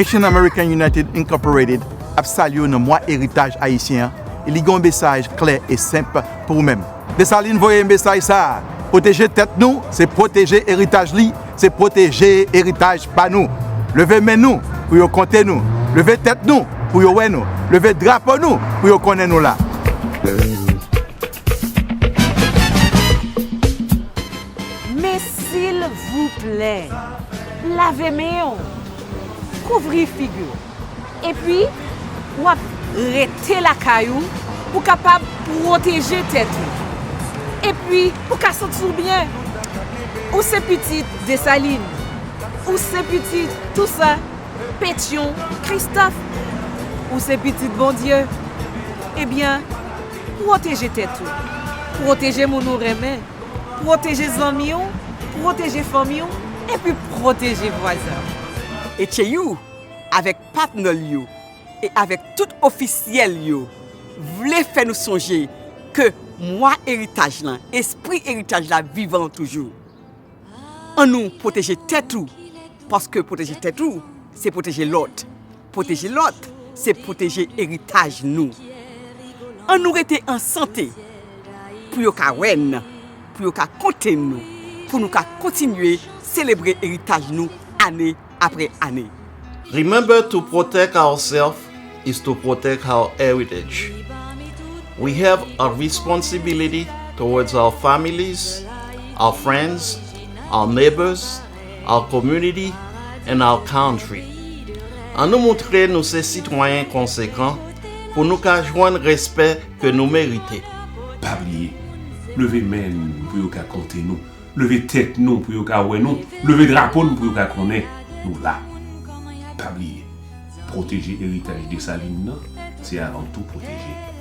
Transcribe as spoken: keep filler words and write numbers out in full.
Haitian American United Incorporated ap salye w nan mwa eritaj ayisyen an, e li gen yon mesaj klè e senp pou ou menm. Desalin voye mesaj sa a, pwoteje tèt nou, se pwoteje eritaj li, se pwoteje eritaj pa nou. Leve men nou pou yo konte nou, leve tèt nou pou yo wè nou, leve drapo nou pou yo konnen nou la. Men silvouplè, lave men w, kouvri figi w, epi w ap rete lakay ou pou kapab pwoteje tèt ou, epi pou ka santi w byen. Ou se pitit Desalin, ou se pitit Tousa, Petyon, Kristòf, ou se pitit Bondye. Ebyen, pwoteje tèt ou, pwoteje moun ou renmen, pwoteje zanmi w, pwoteje fanmi w, epi pwoteje vwazen w. E Cheyou, avèk patnè l yo e avèk tout ofisyèl yo, vle fè nou sonje ke mwa eritaj lan, espri eritaj la vivan toujou. Annou pwoteje tèt ou, paske pwoteje tèt ou, se pwoteje lòt. Pwoteje lòt, se pwoteje eritaj nou. Annou rete an sante pou yo ka wè n, pou yo ka konte nou, pou nou ka kontinye selebre eritaj nou ane apre ane. Remember to protect ourselves is to protect our heritage. We have a responsibility towards our families, our friends, our neighbors, our community, and our country. Annou montre nou se sitwayen konsekan pou nou ka jwenn respè ke nou merite. Pa bliye, leve men n pou yo ka konte nou, leve tèt nou pou yo ka wè nou, leve drapo n pou yo ka konnen nou la. Pa bliye, pwoteje eritaj Desalin nan, se avan tou pwoteje